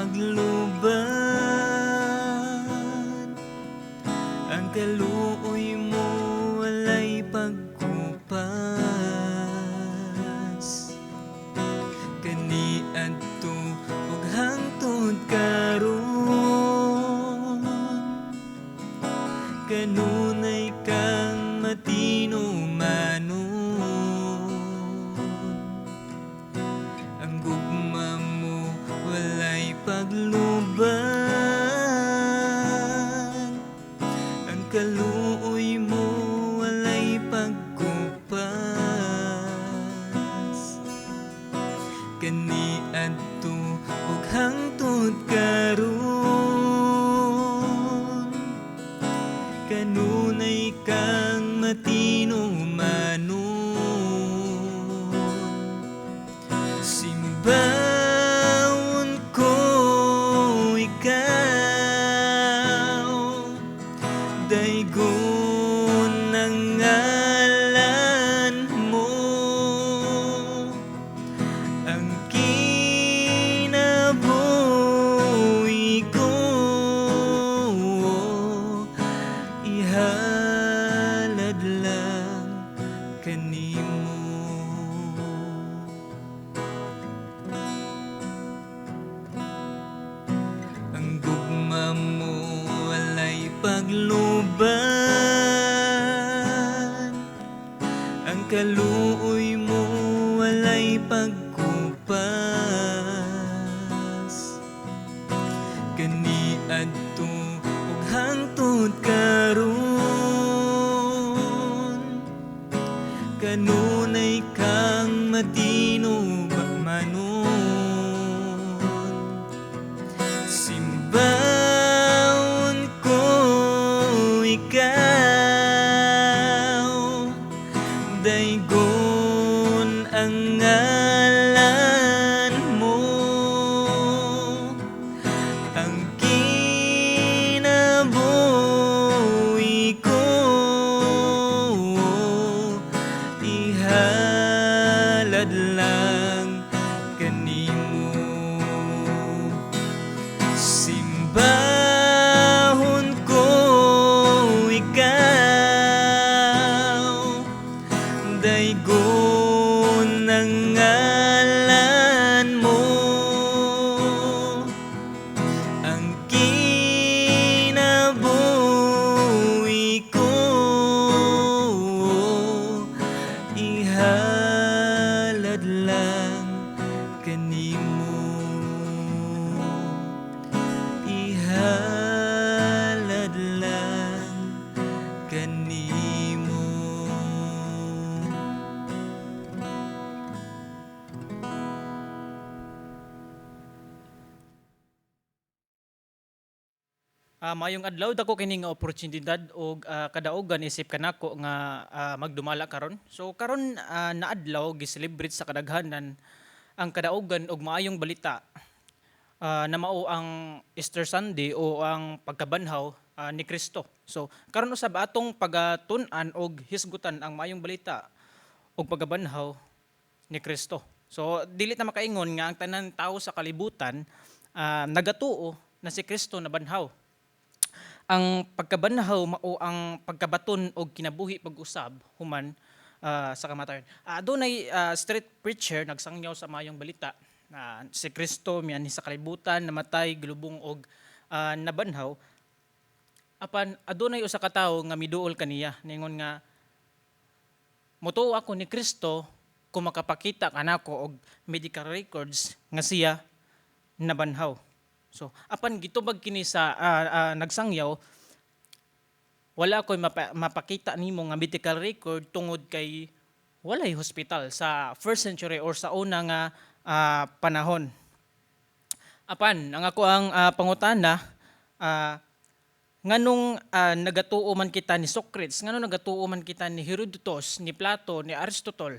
pagluban. Ang kaluoy mo walay pagkupas. Kaniadto ug hangtod karon, kanunay kang matinumanon. Ang gugma mo walay pagluban. Ang kaluoy mo walay pagkupas. Kaniadto ug hangtod karon, kanunay kang matinumanon. Simbahon ko ikaw, daygon ang ngalan mo. Ang kinabuhi ko ihalad lang kanimo. Ang gugma mo walay pagluban. Ang kaluoy mo walay pagkupas. Kaniadto ug hangtod karon, kanunay kang matinumanon. Simbahon ko ikaw, daygon ang ngalan mo. Ang kinabuhi ko ihalad lang kanimo. Simbahon ko ikaw, daygon ang ngalan mo. Ang kinabuhi ko ihalad lang kanimo. Ihalad lang kanimo. Maayong adlaw, dako kini nga oportunidad og kadaugan isip kanako nga magdumala karon. So karon na adlaw gi-celebrate sa kadaghanan ang kadaugan og maayong balita na mao ang Easter Sunday o ang pagkabanhaw ni Kristo. So karon usab atong pagatun-an og hisgutan ang maayong balita og pagkabanhaw ni Kristo. So dili ta makaingon nga ang tanan tawo sa kalibutan nagatuo na si Kristo nabanhaw. Ang pagkabanhaw mao ang pagkabaton og kinabuhi pag-usab human sa kamatayon. Adunay street preacher nagsangyaw sa maayong balita na si Kristo mianhi sa kalibutan, namatay, gilubong og nabanhaw. Apan adunay usa ka tawo nga miduol kaniya, ningon nga motuo ako ni Kristo kung makapakita kanako og medical records nga siya nabanhaw. So apan gitubag kini sa nagsangyaw, wala ko'y mapakita nimo nga medical record tungod kay walay hospital sa first century or sa una nga panahon. Apan ang ako ang pangutana, nganong nagatuo man kita ni Socrates, nganong nagatuo man kita ni Herodotus, ni Plato, ni Aristotle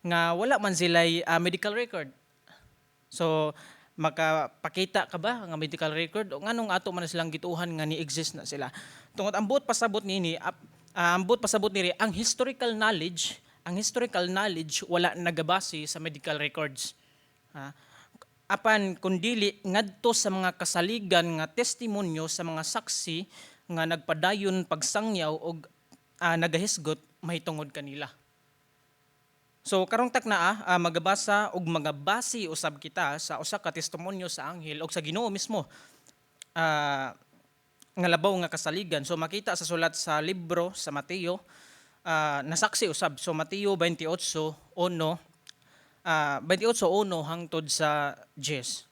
nga wala man sila'y medical record? So makapakita ka ba nga medical record o nganong ato man silang gituohan nga ni-exist na sila? Tungod ang buot pasabot niini, ang buot pasabot niri, ang historical knowledge wala nagabase sa medical records. Apan kun dili, ngadto sa mga kasaligan nga testimonyo sa mga saksi nga nagpadayon pagsangyaw og nagahisgot mahitungod kanila. So karong takna magabasa og magabasi usab kita sa usa ka testimonyo sa anghel og sa Ginoo mismo nga labaw nga kasaligan. So makita sa sulat sa libro sa Mateo, nasaksi usab. So Mateo 28:1 28:1 hangtod sa 10.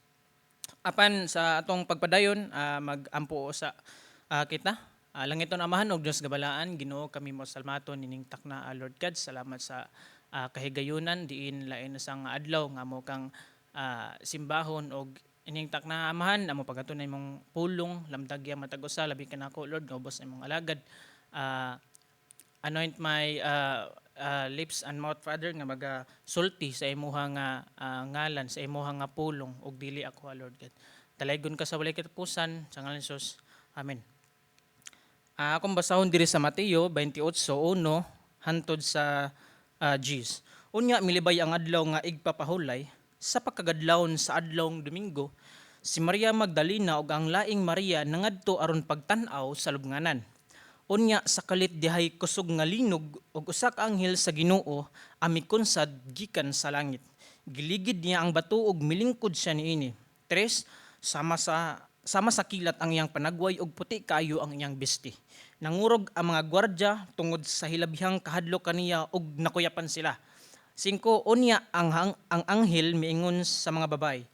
Apan sa atong pagpadayon, mag-ampo sa kita. Langiton Amahan og Dios gabalaan, Ginoo, kami mo salmaton nining takna, Lord God. Salamat sa kahigayunan diin lain sa nga adlaw nga mo kang simbahon og ining takna, Amahan, amo pagatunay imong pulong, lamdagya matag usa, labi kanako, Lord, nga ubos imong alagad. Anoint my lips and mouth, Father, nga magasulti sa imuha nga ngalan, sa imuha nga pulong ug dili ako, Lord God. Dalaygon ka sa walay katapusan sa ngalan ni Jesus. Amen. Akong basahon diri sa Mateo 28:1 hantod sa 10. Unya milibay ang adlaw nga igpapahulay sa pagkagadlawon sa adlawng Domingo, si Maria Magdalena ug ang laing Maria nangadto aron pagtan-aw sa lubnganan. Unya sa kalit dihay kusog nga linog ug usa ka anghel sa Ginoo ang mikunsad gikan sa langit. Giligid niya ang bato ug milingkod siya niini. Tres, sama sa kilat ang iyang panagway ug puti kaayo ang iyang bisti. Nangurog ang mga gwardya tungod sa hilabihang kahadlok kaniya ug nakuyapan sila. Singko, unya ang anghel miingon sa mga babay,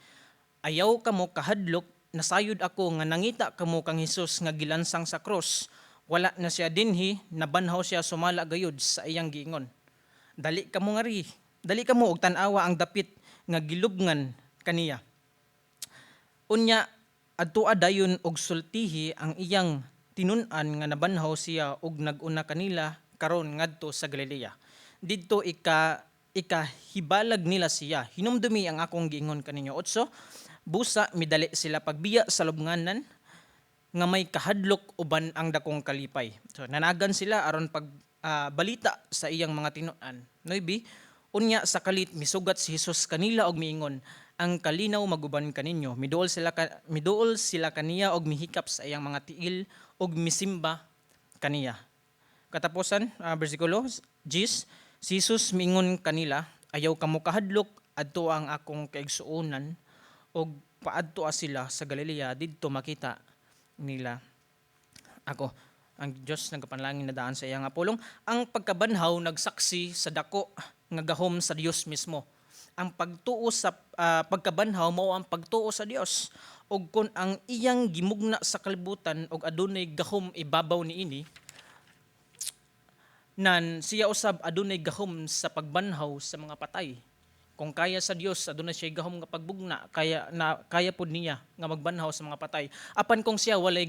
"Ayaw kamo kahadlok, nasayod ako nga nangita kamo kang Hesus nga gilansang sa krus. Wala na siya dinhi, nabanhaw siya sumala gayud sa iyang giingon. Dali kamo ngari, dali kamo og tan-awa ang dapit nga gilubngan kaniya." Unya adtoa dayon og sultihi ang iyang tinun-an nga nabanhaw siya og nag-una kanila karon ngadto sa Galilea. Didto ikahibalag nila siya. Hinumdumi ang akong giingon kaninyo. Otso, busa midali sila pagbiya sa lubnganan nga may kahadlok uban ang dakong kalipay. So nanagan sila aron pag balita sa iyang mga tinun-an. Nuebe, unya sa kalit misugat si Jesus kanila og miingon, "Ang kalinaw maguban kaninyo." Miduol sila kaniya og mihikap sa iyang mga tiil og misimba kaniya. Katapusan, bersikulo 10, si Jesus miingon kanila, "Ayaw kamo kahadlok, adto ang akong kaigsuonan og paadtoa sila sa Galilea, didto makita nila ako." Ang Dios nagapanalangin na daan sa iyang pulong. Ang pagkabanhaw nagsaksi sa dako nga gahom sa Dios mismo. Ang pagtuo sa pagkabanhaw mao ang pagtuo sa Dios. Ug kon ang iyang gimugna sa kalibutan og adunay gahom ibabaw niini, nan siya usab adunay gahom sa pagbanhaw sa mga patay. Kung kaya sa Dios, adunay siya gahom nga pagbugna, kaya na kaya pud niya nga magbanhaw sa mga patay. Apan kung siya walay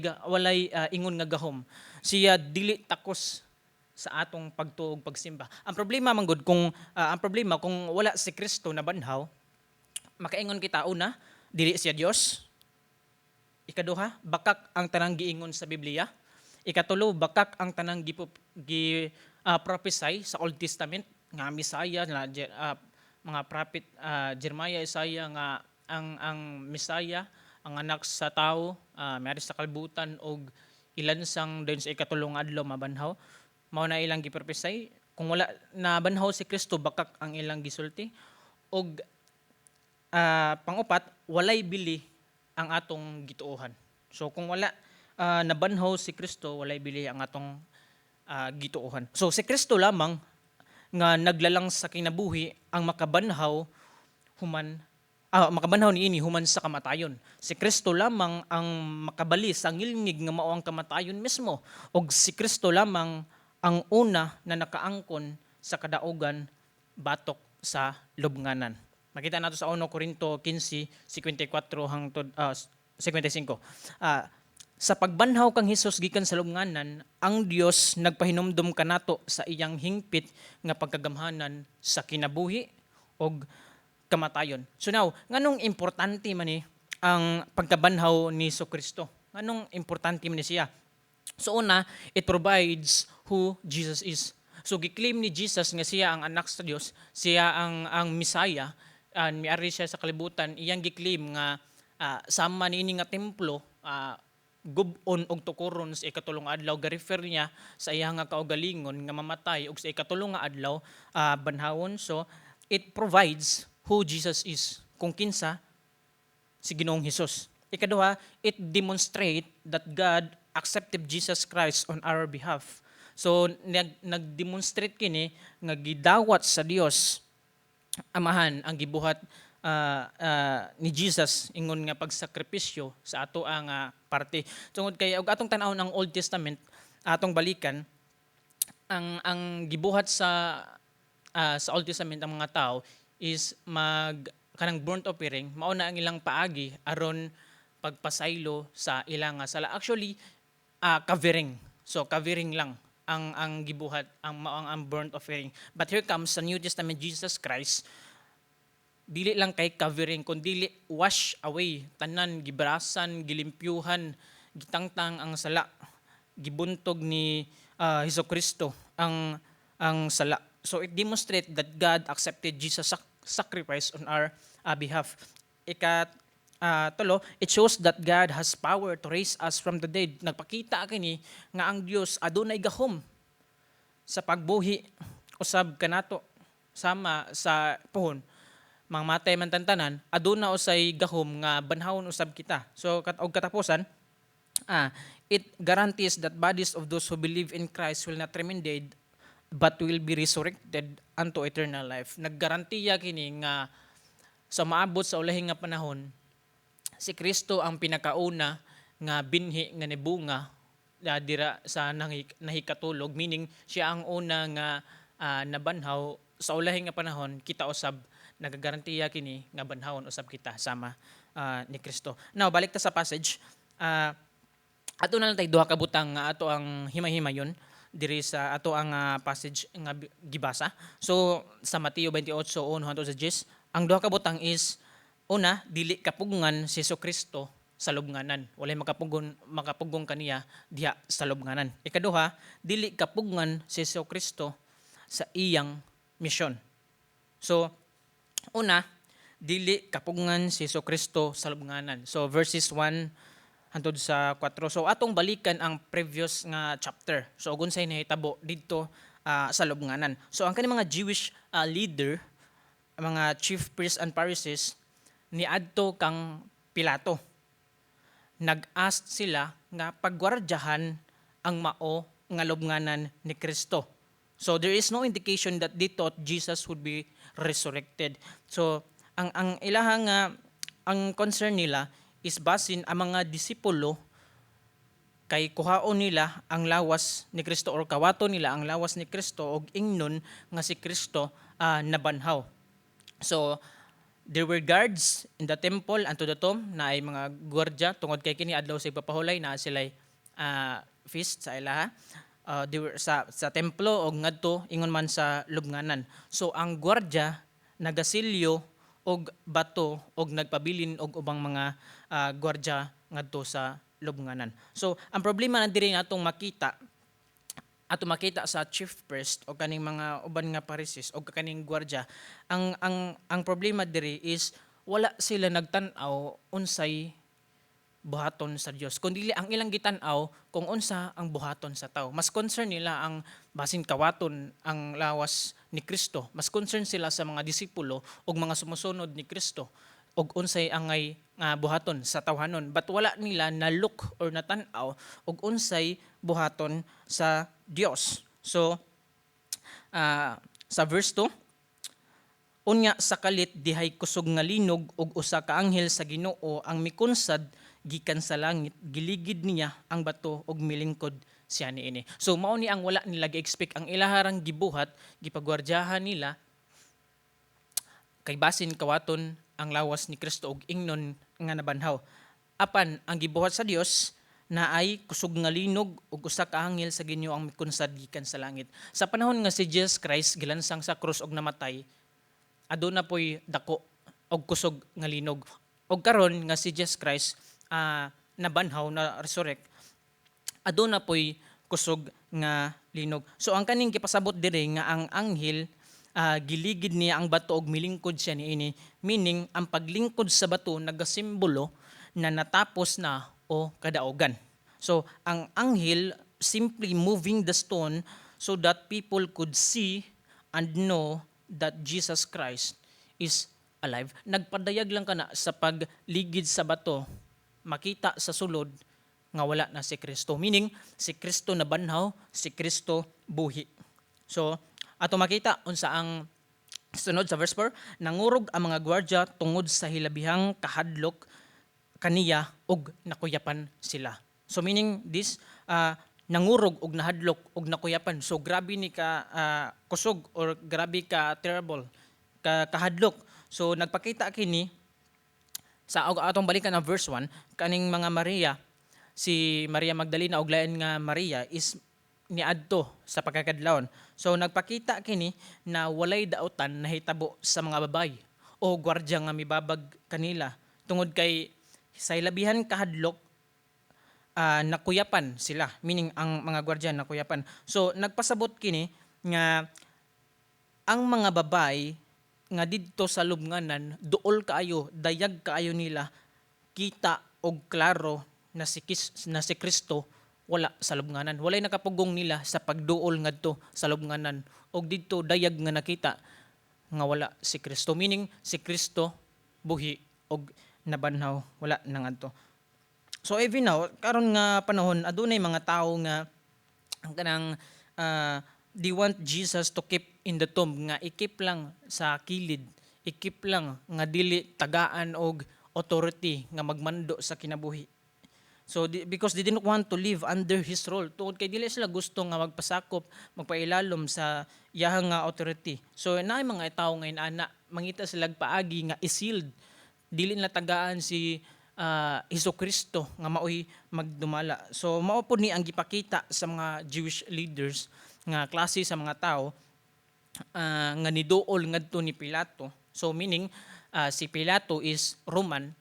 ingon nga gahom, siya dili takos sa atong pagtuo ug pagsimba. Ang problema kung wala si Kristo na banhaw, makaingon kita, una, dili siya Dios. Ikaduha, bakak ang tanang giingon sa Biblia. Ikatulo, bakak ang tanang gi prophesy sa Old Testament nga Mesaya na mga prophet, Jeremiah, Isaiah, nga ang Mesaya, ang anak sa tao, miari sa kalibutan og ilansang dayon sa ikatulong adlaw mabanhaw. Mao na ilang giprophesy. Kung wala nabanhaw si Kristo, bakak ang ilang gisulti. Og pangupat, walay bili ang atong gituohan. So kung wala nabanhaw si Kristo, walay bili ang atong gituohan. So si Kristo lamang nga naglalang sa kinabuhi ang makabanhaw niini human sa kamatayon. Si Kristo lamang ang makabali sa ngilngig nga mao ang kamatayon mismo. Og si Kristo lamang ang una na nakaangkon sa kadaugan batok sa lubnganan. Makita nato sa 1 Korinto 15:54 hangtod 55. Sa pagbanhaw kang Hesus gikan sa lubnganan, ang Dios nagpahinumdum kanato sa iyang hingpit nga pagkagamhanan sa kinabuhi og kamatayon. So now, nganong importante man ni ang pagkabanhaw ni Kristo? Nganong importante man ni siya? So una, it provides who Jesus is. So gi-claim ni Jesus nga siya ang anak sa Dios, siya ang Messiah. Miari siya sa kalibutan, iyang gi-claim nga sama niini nga templo gub-on og tukuron sa ikatulong adlaw. Ga-refer niya sa iyang nga kaugalingon nga mamatay og sa ikatulong nga adlaw banhawon. So it provides who Jesus is, kung kinsa si Ginoong Hesus. Ikaduha, it demonstrate that God accepted Jesus Christ on our behalf. So nag-demonstrate kini nga gidawat sa Dios Amahan ang gibuhat ni Jesus ingon nga pagsakripisyo sa ato ang parte. Tungod kay og atong tan-awon ang Old Testament, atong balikan ang gibuhat sa Old Testament, ang mga tao is mag kanang burnt offering, mao na ang ilang paagi aron pagpasaylo sa ilang nga sala. Actually, covering. So covering lang ang gibuhat ang mao ang burnt offering. But here comes sa New Testament, Jesus Christ, dili lang kay covering kundi wash away tanan, gibrasan, gilimpyuhan, gitangtang ang sala, gibuntog ni Hesus Kristo ang sala. So it demonstrate that God accepted Jesus sacrifice on our behalf. Ika tulo, it shows that God has power to raise us from the dead. Nagpakita kini nga ang Dios adunay gahom sa pagbuhi usab kanato. Sama sa puhon, mga matay man tantanan, aduna usay gahom nga banhawon usab kita. So og katapusan, it guarantees that bodies of those who believe in Christ will not remain dead but will be resurrected unto eternal life. Naggarantiya kini nga sa maabot sa ulahing nga panahon, si Kristo ang pinakauna nga binhi nga nibunga dira sa nahikatulog, meaning siya ang una nga nabanhaw. Sa ulahing nga panahon, kita usab, nagagarantiya kini nga banhawon usab kita sama ni Kristo. Now balik ta sa passage. Ato na lang tay duha ka butang nga ato ang himay-himayon diri sa ato ang passage nga gibasa. So sa Mateo 28:1 hangtod sa 10, ang duha ka butang is una, dili kapugngan si Kristo sa lubnganan. Walay makapugong kaniya diha sa lubnganan. Ikaduha, dili kapugngan si Kristo sa iyang misyon. So una, dili kapugngan si Kristo sa lubnganan. So verses 1 hantod sa 4. So atong balikan ang previous nga chapter. So ug unsay nahitabo didto sa lubnganan. So ang kaning mga Jewish leader, mga chief priests and Pharisees, niadto kang Pilato. Nag-ask sila nga pagwardyahan ang mao nga lubnganan ni Kristo. So there is no indication that they thought Jesus would be resurrected. So ang ilahang nga ang concern nila is basin ang mga disipulo kay kuhaon nila ang lawas ni Kristo or kawato nila ang lawas ni Kristo og ingnon nga si Kristo nabanhaw. So there were guards in the temple and to the tomb, na ay mga gwardya tungod kay kini adlaw sa ipapahulay na sila feast sa ilaha. They were sa templo og ngadto ingon man sa lubnganan. So ang gwardya nagasilyo og bato og nagpabilin og ubang mga gwardya ngadto sa lubnganan. So ang problema na diri nga atong makita sa chief priest o kaning mga uban nga Pharisees o kaning gwardya, ang problema diri is wala sila nagtan-aw unsay buhaton sa Dios, kundi ang ilang gitan-aw kung unsa ang buhaton sa tao. Mas concern nila ang basin kawaton ang lawas ni Kristo. Mas concern sila sa mga disipulo ug mga sumusunod ni Kristo ug unsay angay nga buhaton sa tawhanon, but wala nila na look or natan-aw og unsay buhaton sa Dios. So sa verse 2, "Unya sa kalit dihay kusog nga linog ug usa ka anghel sa Ginoo ang mikunsad gikan sa langit, giligid niya ang bato ug milingkod siya niini." So mao ni ang wala nila gi-expect. Ang ilaharang gibuhat, gipagwardyahan nila kay basin kawaton ang lawas ni Kristo ug ingnon nga nabanhaw. Apan ang gibuhat sa Dios na ay kusog nga linog ug usa ka anghel sa Ginoo ang mikunsad gikan sa langit. Sa panahon nga si Jesus Christ gilansang sa krus og namatay, aduna poy dako og kusog nga linog. Og karon nga si Jesus Christ nabanhaw, na resurrect, aduna poy kusog nga linog. So ang kaning gipasabot diri nga ang anghel Giligid niya ang bato og milingkod siya niini, meaning ang paglingkod sa bato nagasimbolo na natapos na o kadaugan. So ang anghel simply moving the stone so that people could see and know that Jesus Christ is alive. Nagpadayag lang kana sa pagligid sa bato, makita sa sulod nga wala na si Kristo. Meaning, si Kristo nabanhaw, si Kristo buhi. So, ato makita unsa ang sunod sa verse 4, nangurog ang mga gwardya tungod sa hilabihang kahadlok kaniya ug nakuyapan sila. So meaning this, nangurog og nahadlok og nakuyapan. So grabe ni ka kusog or grabe ka terrible ka kahadlok. So nagpakita kini sa og atong balikan ang verse 1, kaning mga Maria, si Maria Magdalena og lain nga Maria is niadto sa pagkakadlawon. So nagpakita kini na walay dautan nahitabo sa mga babay o gwardya nga mibabag kanila tungod kay sa ilabihan kahadlok, nakuyapan sila, meaning ang mga gwardya nakuyapan. So nagpasabot kini nga ang mga babay nga didto sa lubnganan, duol kaayo, dayag kaayo nila kita og klaro na si Kristo wala sa lubnganan. Walay nakapugong nila sa pagduol ngadto sa lubnganan og didto dayag nga nakita nga wala si Kristo, meaning si Kristo buhi og nabanhaw, wala na ngadto. So even now, karon nga panahon, adunay mga tawo nga ang kanang they want Jesus to keep in the tomb, nga i-keep lang sa kilid, i-keep lang nga dili tagaan og authority nga magmando sa kinabuhi. So because they didn't want to live under his rule, tungod kay dili sila gusto nga magpasakop, magpailalom sa iyahang nga authority. So naay mga tawo ngayon ana, mangita sila paagi nga i-sealed, dili nila tagaan si Hesus Kristo nga maoy magdumala. So mao pod ni ang gipakita sa mga Jewish leaders nga klase sa mga tao nga niduol ngadto ni Pilato. So meaning si Pilato is Roman,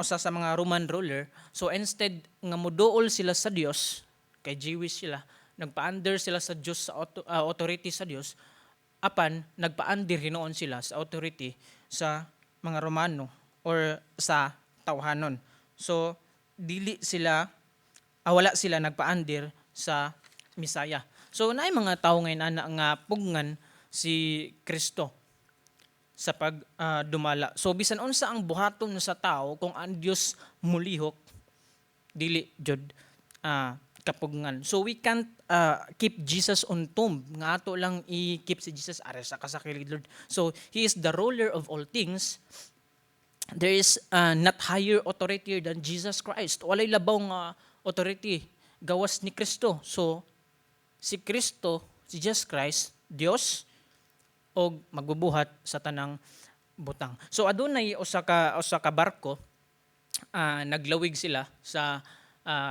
usa sa mga Roman ruler. So instead nga moduol sila sa Dios, kay Jewish sila, nagpa-under sila sa Dios, sa authority sa Dios, apan nagpa-under hinuon sila sa authority sa mga Romano or sa tawhanon. So dili sila, wala sila nagpa-under sa Misaya. So naay mga tawo ngayon ana nga pugnan si Kristo sa pag dumala. So bisan unsa ang buhaton sa tao, kung ang Dios mulihok, dili jud kapugngan. So we can't keep Jesus on tomb nga ato lang i-keep si Jesus are sa kasakilid, Lord. So he is the ruler of all things. There is not higher authority than Jesus Christ. Walay labaw nga authority gawas ni Kristo. So si Kristo, si Jesus Christ, Dios og magbubuhat sa tanang butang. So adunay usa ka barko, naglawig sila sa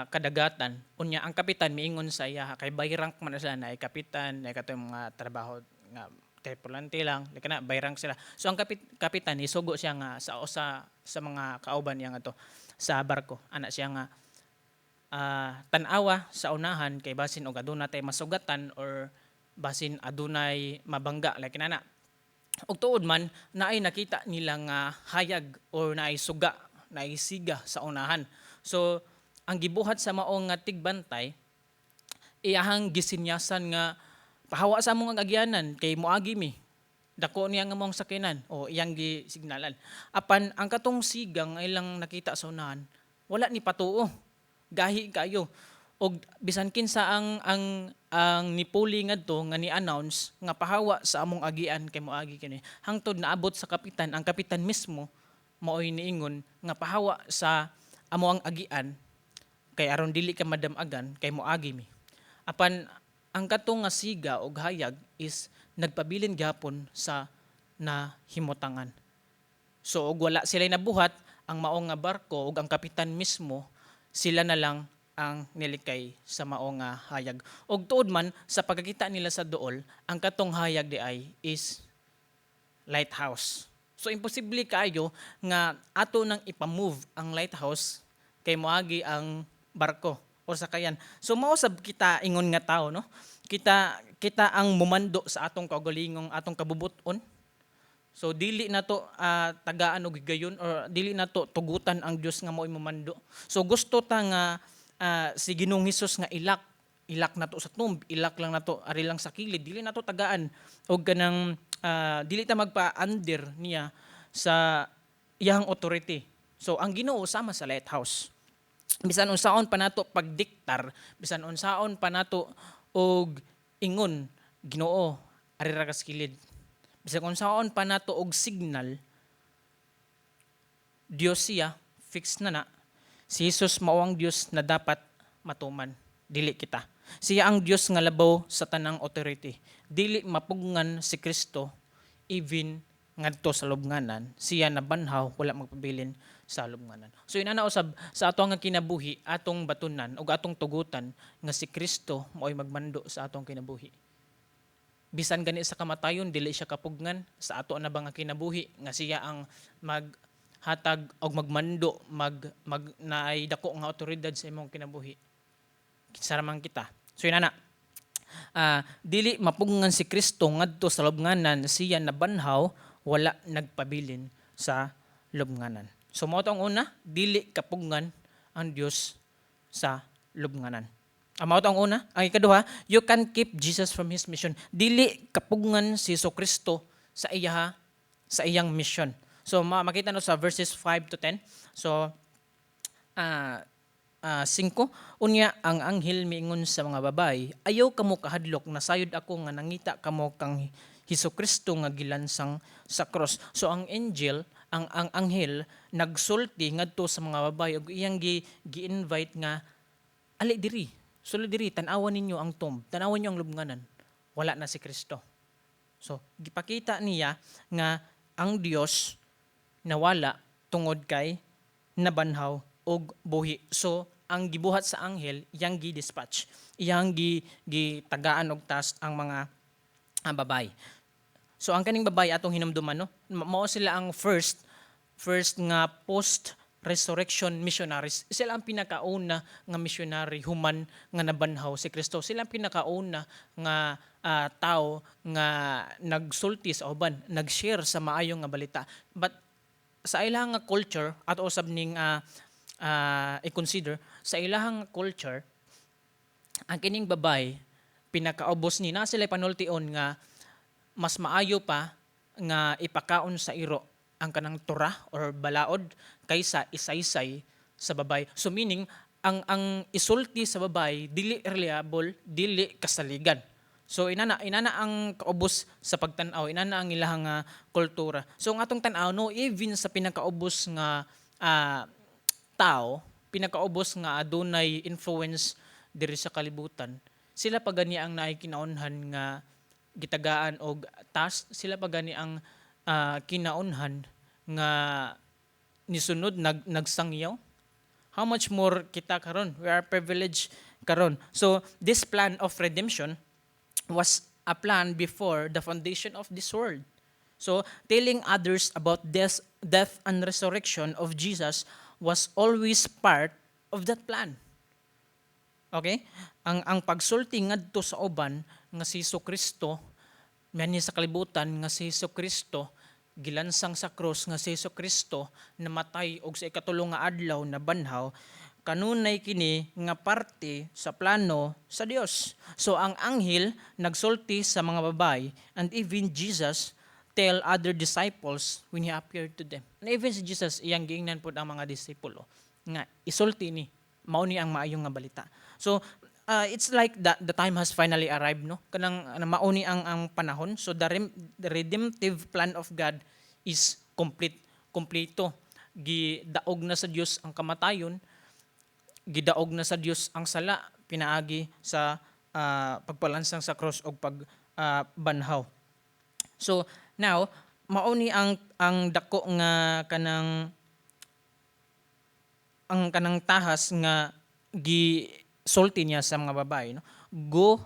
kadagatan. Unya ang kapitan miingon sa iya kay by rank man na sila, na kapitan, na katong mga trabaho nga tripulante lang, like na by rank sila. So ang kapitan isugo siya nga sa usa sa mga kauban niya nga to sa barko. Ana siya nga tan-awa sa unahan kay basin og aduna tay masugatan or basin adunay mabangga, like nana. Og tuod man, naay nakita nila nga hayag or naay suga, naay siga sa unahan. So ang gibuhat sa mao nga tigbantay, iyahang gisinyasan nga pahawa sa among agyanan kay moagi mi. Dako niya nga mong sakyanan o iyang gisignalan. Apan ang katong sigang ilang nakita sa unahan, wala ni patuo. Gahi kayo. Og bisan kinsa ang nipuli ngadto nga ni-announce nga pahawa sa among agian kay moagi kini. Hangtod naabot sa kapitan, ang kapitan mismo maoy niingon nga pahawa sa amo ang agian kay aron dili ka madamagan kay moagi mi. Apan ang katong nga siga og hayag is nagpabilin gyapon sa nahimutangan. So og wala sila nabuhat, ang mao nga barko ug ang kapitan mismo, sila na lang ang nilikay sa mao nga hayag. Og tuod man, sa pagkakita nila sa duol, ang katong hayag di ay is lighthouse. So imposible kaayo nga ato nang ipamove ang lighthouse kay moagi ang barko or Or sakayan. So mao sab kita ingon nga tao, no? Kita ang mumando sa atong kaugalingong, atong kabubuton. So dili nato tagaan og higayon or dili nato tugutan ang Dios nga mao'y mumando. So gusto ta nga si Ginoong Hesus nga ilak ilak nato sa tomb, ilak lang nato ari lang sa kilid, dili nato tagaan og kanang dili ta magpa-under niya sa iyang authority. So ang Ginoo sama sa lighthouse. Bisan unsaon pa nato pagdiktar, bisan unsaon pa nato og ingon, "Ginoo, ari ra ka sa kilid." Bisan unsaon pa nato og signal, Dios siya, fix na na. Si Jesus mao ang Dios na dapat matuman, dili kita. Siya ang Dios nga labaw sa tanang authority. Dili mapugngan si Kristo even ngadto sa lubnganan, siya nabanhaw, wala magpabilin sa lubnganan. So inana usab sa ato nga kinabuhi, atong batunan ug atong tugutan nga si Kristo mao'y magmando sa atong kinabuhi. Bisan gani sa kamatayon, dili siya kapugngan sa ato na ba nga kinabuhi nga siya ang maghatag og magmando, mag mag naay dako nga awtoridad sa imong kinabuhi. Kinsa ra man kita? So inana, dili mapugngan si Kristo ngadto sa lubnganan, siya nabanhaw, wala nagpabilin sa lubnganan. So mao to ang una, dili kapugngan ang Dios sa lubnganan. Ang mao to ang una. Ang ikaduha, you can keep Jesus from his mission. Dili kapugngan si Jesu Kristo sa iyang mission. So makita no sa verses 5 to 10. So 5, "Unya ang anghel miingon sa mga babayi, 'Ayaw kamo kahadlok, nasayod ako nga nangita kamo kang Hesus Kristo nga gilansang sa cross.'" So ang angel, ang anghel nagsulti ngadto sa mga babayi ug iyang gi-invite nga ali diri. Sulod diri, tan-awan ninyo ang tomb, tan-awan ninyo ang lubnganan. Wala na si Kristo. So gipakita niya nga ang Dios nawala tungod kay nabanhaw og buhi. So ang gibuhat sa anghel, iyang gi-dispatch. Iyang gitagaan og task ang mga babayi. So ang kaning babayi, atong hinumduman, no, mao sila ang first nga post resurrection missionaries. Sila ang pinakauna nga missionary human nga nabanhaw si Kristo. Sila ang pinakauna nga tao nga nagsulti sa uban, nag-share sa maayo nga balita. But sa ilang nga culture, ato usab ning i-consider sa ilahang culture, ang kining babay pinakaubos ni na sila panultion nga mas maayo pa nga ipakaon sa iro ang kanang tura or balaod kaysa isaysay sa babay. So meaning ang isulti sa babay dili reliable, dili kasaligan. So inana ang kaubos sa pagtan-aw, inana ang ilahang kultura. So ang atong tan-aw, no, even sa pinakaubos nga tao, pinakaubos nga adunay influence diri sa kalibutan, sila pa gani ang naay kinaunhan nga gitagaan og task, sila pa gani ang kinaunhan nga nisunod, nagsangyaw. How much more kita karon? We are privileged karon. So this plan of redemption was a plan before the foundation of this world. So telling others about death and resurrection of Jesus was always part of that plan. Okay? Ang pagsulti ngadto sa uban nga si Hesus Kristo mianhi sa kalibutan, nga si Hesus Kristo gilansang sa krus, nga si Hesus Kristo namatay og sa ikatulo nga adlaw nabanhaw, kanunay kini nga parte sa plano sa Dios. So ang anghel nagsulti sa mga babae and even Jesus tell other disciples when he appeared to them. And even si Jesus, iyang giingnan pod ang mga disipulo nga isulti ni, mao ni ang maayong nga balita. So it's like that the time has finally arrived, no, kanang mao ni ang panahon. So the redemptive plan of God is complete, kompleto. Gidaog na sa Dios ang kamatayon, gidaog na sa Dios ang sala pinaagi sa pagpalansang sa cross og pag banhaw. So now mao ni ang dako nga kanang ang kanang tahas nga gisulti niya sa mga babae, no? Go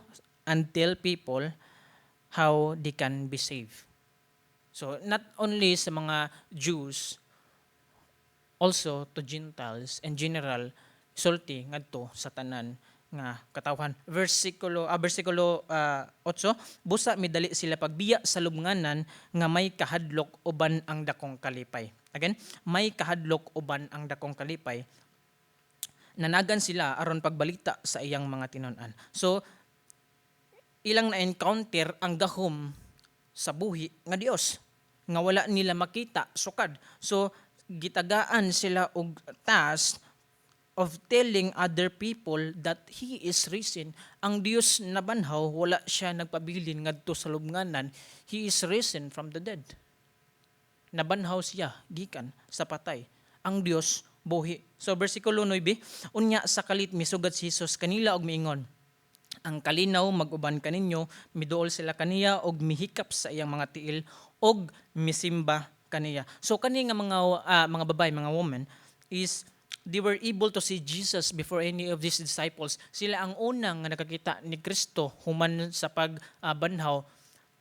and tell people how they can be saved. So not only sa mga Jews, also to Gentiles in general. sulti ngadto sa tanan nga katawhan. Versikulo 8, busa midali sila pagbiya sa lubnganan nga may kahadlok uban ang dakong kalipay. Again, may kahadlok uban ang dakong kalipay. Nanagan sila aron pagbalita sa iyang mga tinun-an. So ilang na-encounter ang gahom sa buhi nga Dios nga wala nila makita sukad. So gitagaan sila og task of telling other people that He is risen. Ang Dios nabanhaw, wala siya nagpabilin ngadto sa lubnganan. He is risen from the dead. Nabanhaw siya gikan sa patay. Ang Dios buhi. So versikulo 9, unya sa kalit misugat si Jesus kanila og miingon, "Ang kalinaw mag-uban kaninyo." Miduol sila kaniya og mihikap sa iyang mga tiil og misimba kaniya. So kani nga mga babae, mga women is they were able to see Jesus before any of these disciples. Sila ang unang nga nakakita ni Kristo human sa pagbanhaw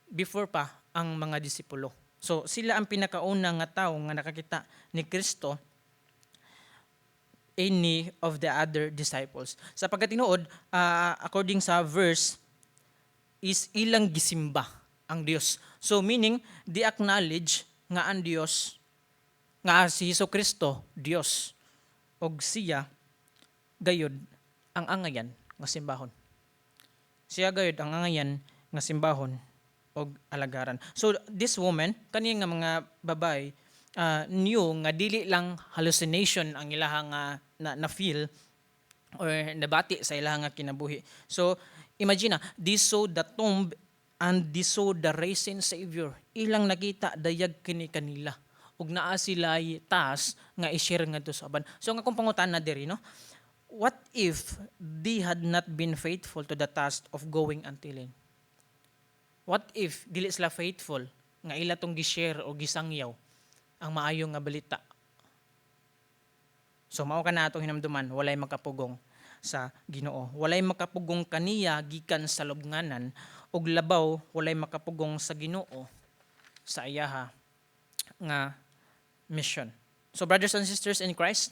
before pa ang mga disipulo. So sila ang pinakauna nga tawo nga nakakita ni Kristo any of the other disciples. Sa pagkatinuod, according sa verse, is ilang gisimba ang Dios. So meaning, they acknowledge nga ang Dios, nga si Hesus Kristo, Dios. Og siya, gayod, ang angayan nga simbahon. Siya gayod ang angayan nga simbahon og alagaran. So this woman, kani nga mga babae, knew nga dili lang hallucination ang ilahang na feel or nabati sa ilahang nga kinabuhi. So imagine na, they saw the tomb and they saw the risen Savior. Ilang nakita dayag kini kanila. Ug naa sila task nga i-share ngadto sa uban. So nga kung pangutana diri, no, what if they had not been faithful to the task of going and telling? What if dili sila faithful nga ila tong gi-share o gisangyaw ang maayo nga balita? So mao kana atong hinumduman, walay makapugong sa Ginoo. Walay makapugong kaniya gikan sa lubnganan ug labaw walay makapugong sa Ginoo sa iyaha nga mission. So brothers and sisters in Christ,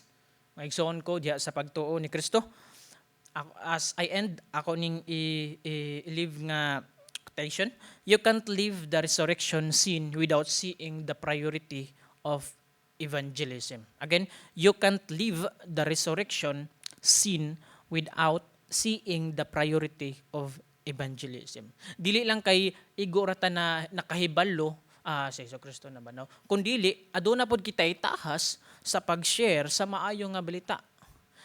maigsoon ko diha sa pagtuo ni Kristo. As I end, ako ning i-leave nga quotation. "You can't live the resurrection scene without seeing the priority of evangelism." Again, "You can't live the resurrection scene without seeing the priority of evangelism." Dili lang kay igo ra ta na nakahibalo sa Hesus Kristo na ba, no? Kun dili aduna pod kita itahas sa pag-share sa maayo nga balita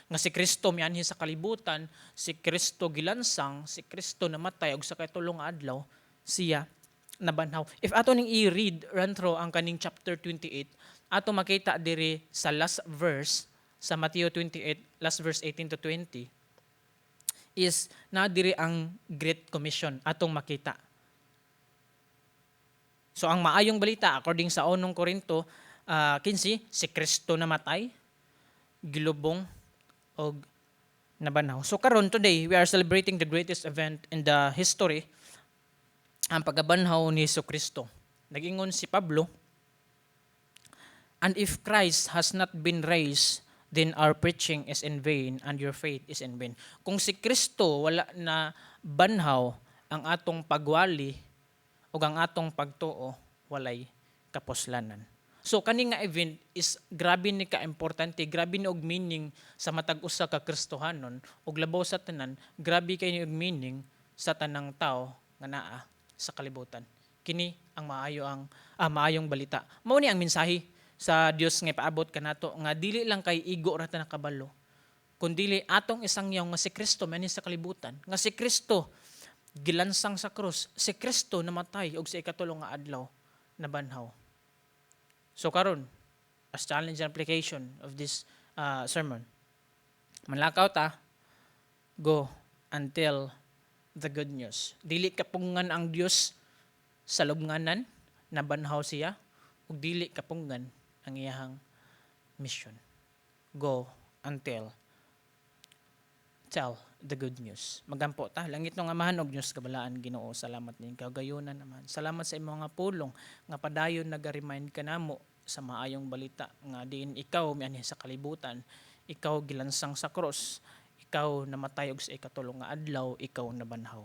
nga si Kristo mianhi sa kalibutan, si Kristo gilansang, si Kristo namatay ug sa kaitulo nga adlaw siya nabanhaw. If ato ning i-read run through ang kaning chapter 28, ato makita diri sa last verse sa Mateo 28, last verse 18 to 20 is na diri ang Great Commission atong makita. So ang maayong balita according sa unong Korinto 15, si Kristo namatay, gilubong og nabanhaw. So karon, today we are celebrating the greatest event in the history, ang pagkabanhaw ni Hesus Kristo. Nagingon si Pablo, "And if Christ has not been raised, then our preaching is in vain and your faith is in vain." Kung si Kristo wala na banhaw, ang atong pagwali ug ang atong pagtuo walay kapuslanan. So kani nga event is grabe ni ka-importante, grabe ni og meaning sa matag usa ka Kristohanon ug labaw sa tanan, grabe kay ni og meaning sa tanang tao nga naa sa kalibutan. Kini ang maayong balita. Mao ni ang mensahe sa Dios nga ipaabot kanato nga dili lang kay igo ra ta nakabalo, kundili atong isangyaw nga si Kristo man sa kalibutan, nga si Kristo gilansang sa krus, si Kristo namatay ug sa ikatulo nga adlaw nabanhaw. So karon, as challenge and application of this sermon, manlakaw ta, go and tell the good news. Dili kapungan ang Dios sa lubnganan, nabanhaw siya, ug dili kapungan ang iyahang mission. Go and tell the good news. Magampo ta. Langit nga Amahan og Dios kabalaan Ginoo, salamat ning kagayunan naman. Salamat sa imong nga pulong nga padayon naga-remind kanamo sa maayong balita nga diin ikaw mianhi sa kalibutan. Ikaw gilansang sa cross, ikaw namatay og sa ikatulo nga adlaw ikaw nabanhaw.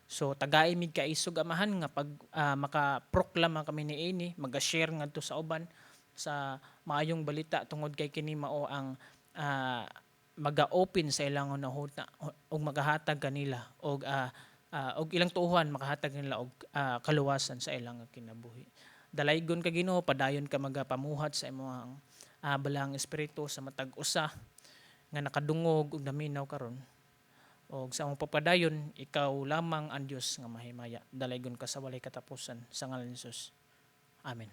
So tagai mig kaisog, Amahan, nga pag makaproklama kami niini, maga-share ngadto sa uban sa maayong balita, tungod kay kini mao ang maga-open sa ilang hunahuna ug magahatag kanila og ilang tuohan, makahatag nila og kaluwasan sa ilang kinabuhi. Dalaygon ka, Ginoo, padayon ka magapamuhat sa imong Balaang Espiritu sa matag usa nga nakadungog ug naminaw karon. Og sa among pagpadayon, ikaw lamang ang Dios nga mahimaya. Dalaygon ka sa walay katapusan, sa ngalan ni Jesus. Amen.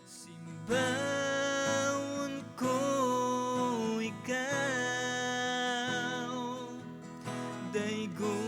Simbahon ko ikaw, daygon.